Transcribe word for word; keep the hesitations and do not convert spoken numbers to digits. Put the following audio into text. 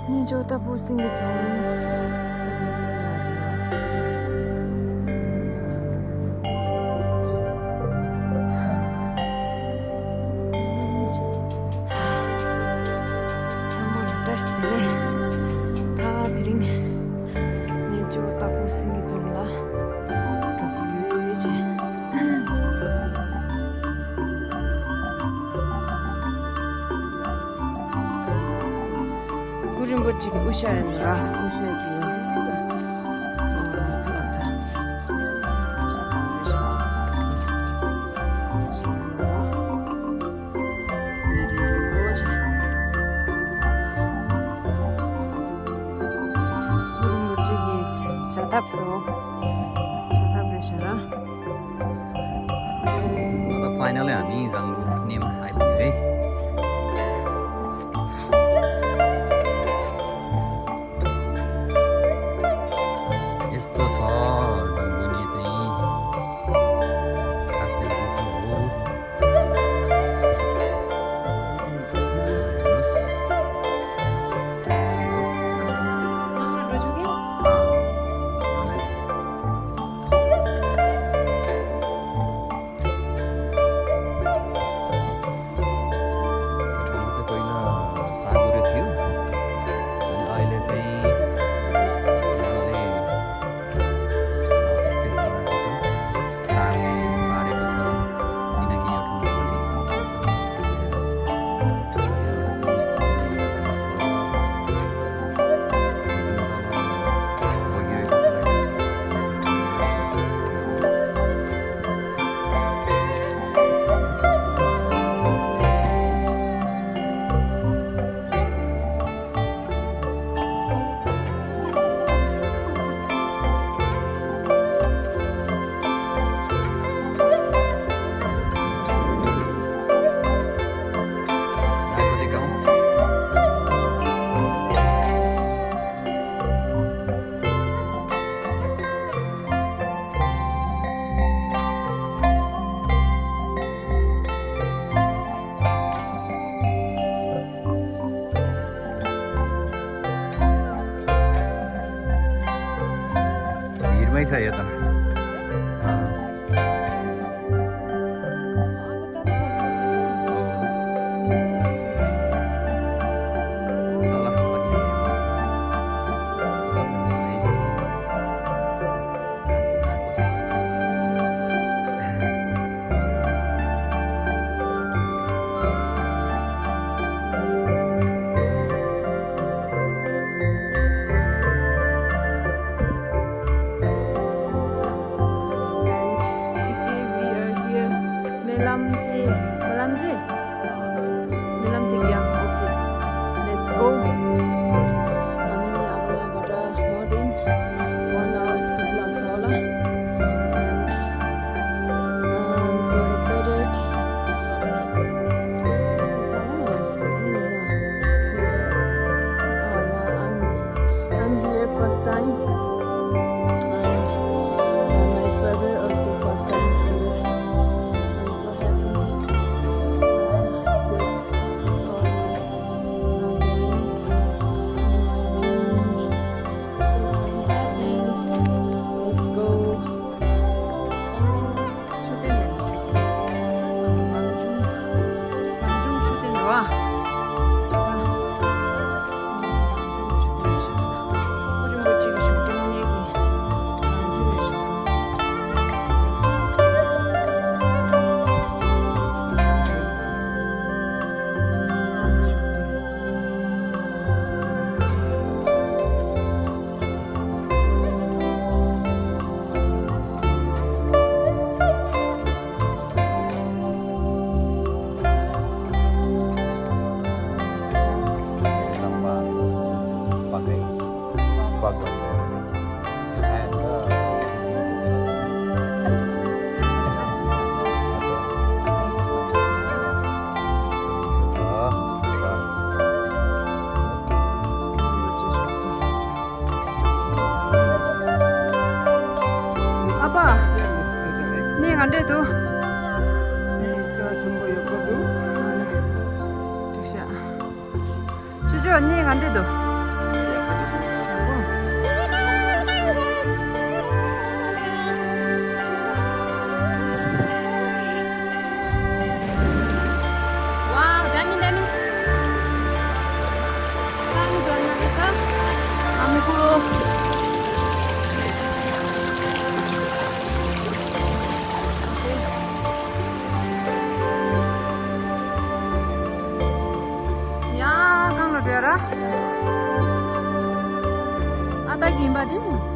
གནས་མཆོག་ལྟ་བུ་སེང་གེ་རྫོང་། ཚང་མ་ལ་བཀྲ་ཤིས་བདེ་ལེགས། ད་དེ་རིང་གནས་མཆོག་ལྟ་བུ་སེང་གེ་རྫོང་ལ་འགྲོ་གི་ཡོད་ཅེས། གུ་རུ་རིན་པོ་ཆེ་གི་དབུ་ཞྭ་ཡིན་ལ། དབུ་ཞྭ་གི་གུ་རུ་རིན་པོ་ཆེ་གི་བྱ་ཐབས་སུ། བྱ་ཐབས་རེད་ཤག་ར། ད་ཕའི་ནལ་ལ་ཡང་མི་བཟང་པོ་ནི་མ་ཧའི་པོ་རེད། ཡེས་ཏོ་ཚོ་བཟང་པོ་ནི་ཚེ་ཡིན། ཁ་སེ་པོ་ཧོ། ཡིར་མའི་ས་ཡོད་དང་། And today we are here. Melamje, Melamje? Melamje Gyang. Okay. Let's go. Ami abla bata more than one hour. And I'm so excited. I'm here first time. And my father also first time here. I'm so happy. This, it's all my, my parents and my team. So I'm happy. Let's go. མཆོད་རྟེན་རེད། ནམ་བྱུང་། ནམ་བྱུང་མཆོད་རྟེན་རེད་བ། ཨ་ཕ། གནས་ག་འདྲས་འདུག་འགྲིག་ཤག་ཅོ་ཅོ། གནས་ག་འདྲས་འདུག་ཡོད་ར། ཨ་ད་ཡིན་པ་དེ།